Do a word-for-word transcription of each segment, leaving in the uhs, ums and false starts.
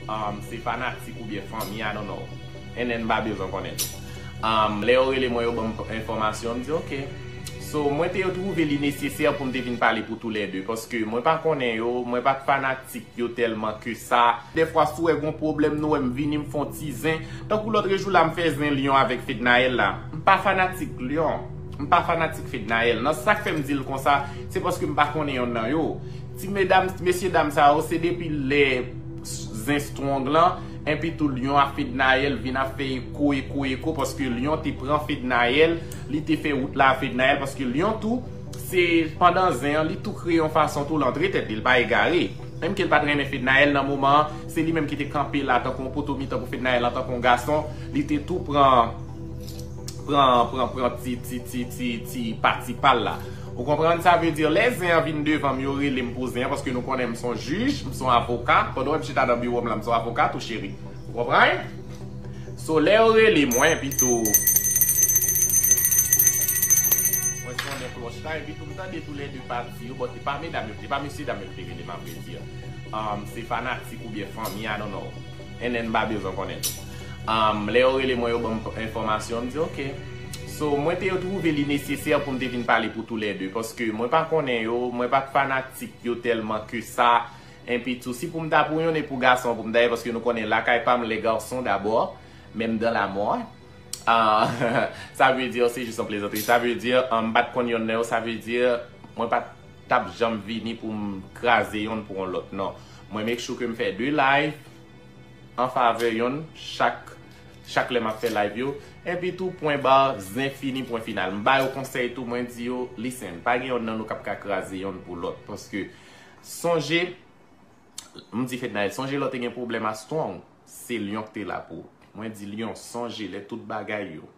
Um, se fanatik oubyen fanmi, I don't know. And then m pa bezwen konnen tou. Um, lè yo rele mwen, yo ban m enfòmasyon, m di, "Ok." So, mwen te twouve li nesesè pou m te vin pale pou toulède, paske mwen pa konnen yo, mwen pa t fanatik yo tèlman ke sa. Dèfwa, si w wè gon pwoblèm, nou wè m vini, m fè yon ti zen. Tankou lòt jou la, m fè zen Lyon avèk Fednaelle la. M pa fanatik Lyon. M pa fanatik Fednaelle. Nan sa k fè m di l konsa, se paske m pa konnen yonn nan yo. Ti medam, mesye dam sa yo, se depi lè zen strong lan, enpi tou Lyon a Fednaelle vin ap fè eko, eko, eko, paske Lyon te pran Fednaelle, li te fè wout la a Fednaelle, paske Lyon tou, se pandan zen an, li tou kreye yon fason tou l antre tèt li, l pa egare. Menm ke l pa t renmen Fednaelle nan moman an, se li menm ki te kanpe la tankou yon poto mitan pou Fednaelle antanke yon gason, li te tou pran, pran, pran, pran ti, ti, ti, ti, ti pati pa l la. Ou konprann? Sa vle di, lè zen an vin devan m, yo rele m pou zen an, paske nou konnen m se yon jij, m se yon avoka. Pandan w wè m chita nan biwo m la, m se yon avoka tou, cheri. Ou konprann? So, lè yo rele mwen, pito, mwen sonnen klòch la, epi tou m tande toulède pati yo, bon, se pa medam yo, se pa mesye dam yo ki te rele m, avredi. Um, se fanatik oubyen fanmi, I don't know. And then m pa bezwen konnen tou. Um, lè yo rele mwen, yo ban m enfòmasyon, m di, "Ok." So, mwen te twouve li nesesè pou m te vin pale pou toulède, paske mwen pa konnen yo, mwen pa t fanatik yo tèlman ke sa. Enpi tou, si pou m ta pou yonn, e pou gason pou m ta ye, paske nou konnen lakay pa m, les garçons d'abord, même dans la mort. Ah, sa vle di, se jis yon plezantri. Sa vle di, ah, m pa t konn yonn nan yo, sa vle di, mwen pa t ap janm vini pou m kraze yonn pou yon lòt, non. Mwen make sure ke m fè de live an favè yonn chak, chak lè m ap fè live yo. Enpi tou, pwen ba, zen fini, pwen final. M ba yo konsèy tou, mwen di yo, "Listen, pa gen yonn nan nou k ap ka kraze yonn pou lòt." Paske, sonje, m di Fednaelle, sonje lè w te gen pwoblèm a Strong, se Lyon ki te la pou ou. Mwen di Lyon, sonje lè tout bagay yo,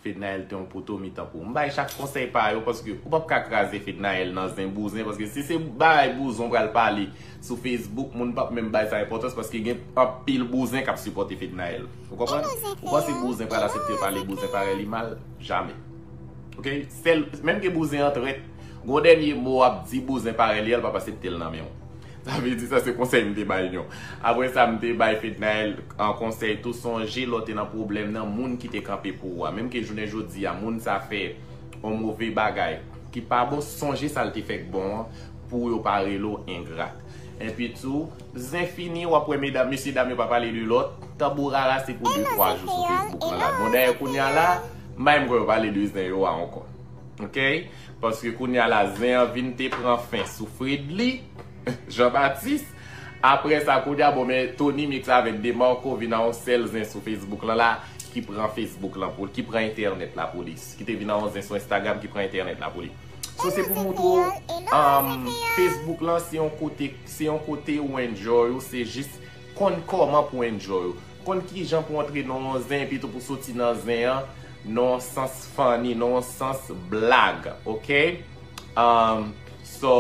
Fednaelle te yon poto mitan pou ou. M bay chak konsèy pa yo, paske ou p ap ka kraze Fednaelle nan zen bouzen, paske si se bay bouzen w pral pale sou Facebook, moun p ap menm bay sa enpòtans, paske gen anpil bouzen k ap sipòte Fednaelle. Ou konprann? Ou panse bouzen pral aksepte pale bouzen parèy li mal? Jamè. Ok? Sèl, menm ke bouzen an trèt, gon dènye mo w ap di bouzen parèy li an, l p ap aksepte l nan men w. Sa vle di sa se konsèy m te bay Lyon. Apre sa, m te bay Fednaelle an konsèy tou, sonje lè w te nan pwoblèm nan, moun ki te kanpe pou ou a. Menm ke jounen jodi a, moun sa fè yon move bagay ki pa bon, sonje sa l te fè k bon an pou yo pa rele w engrat. Enpi tou, zen fini, w ap wè medam, mesye dam yo pa pale de lòt, tanbou rara se pou de twa jou sou Facebook lan la. Bon, dayè kounye a la, m pa menm kwè yo pale de zen yo a ankò. Ok? Paske kounye a la, zen an vin te pran fen sou Fredly Jean Baptiste. Apre sa, kounye a, bon, men Tony Mix avèk Demarco vin a yon sèl zen sou Facebook lan la, ki pran Facebook lan pou, ki pran entènèt la pou li. Ki te vin a yon zen sou Instagram, ki pran entènèt la pou li. So, se pou montre w, um, Facebook lan, se yon kote, se yon kote ou enjoy ou, se jis konn kòman pou enjoy ou. Konn kijan pou antre nan yon zen, epi tou pou soti nan zen an, nan yon sans funny, nan yon sans blag, ok? Um, so,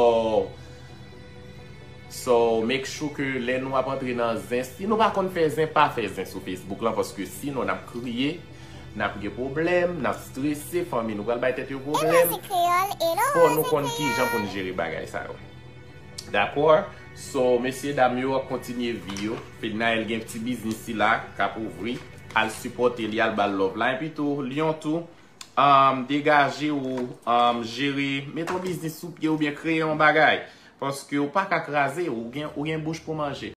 so, make sure ke lè nou ap antre nan zen, si nou pa konn fè zen, pa fè zen sou Facebook lan, paske sinon n ap kriye, n ap gen pwoblèm, n ap strese, fanmi nou pral bay tèt yo pwoblèm. Fò nou konn kijan pou n jere bagay sa yo. Dakò? So, mesye dam yo ap kontinye vi yo. Fednaelle gen ti biznis sila k ap ouvri. Al sipòte li, al ba l love la. Epi tou, Lyon tou, um, degaje ou, um, jere, mete yon biznis sou pye oubyen kreye yon bagay. Paske ou pa ka kraze, ou gen, ou gen bouch pou manje.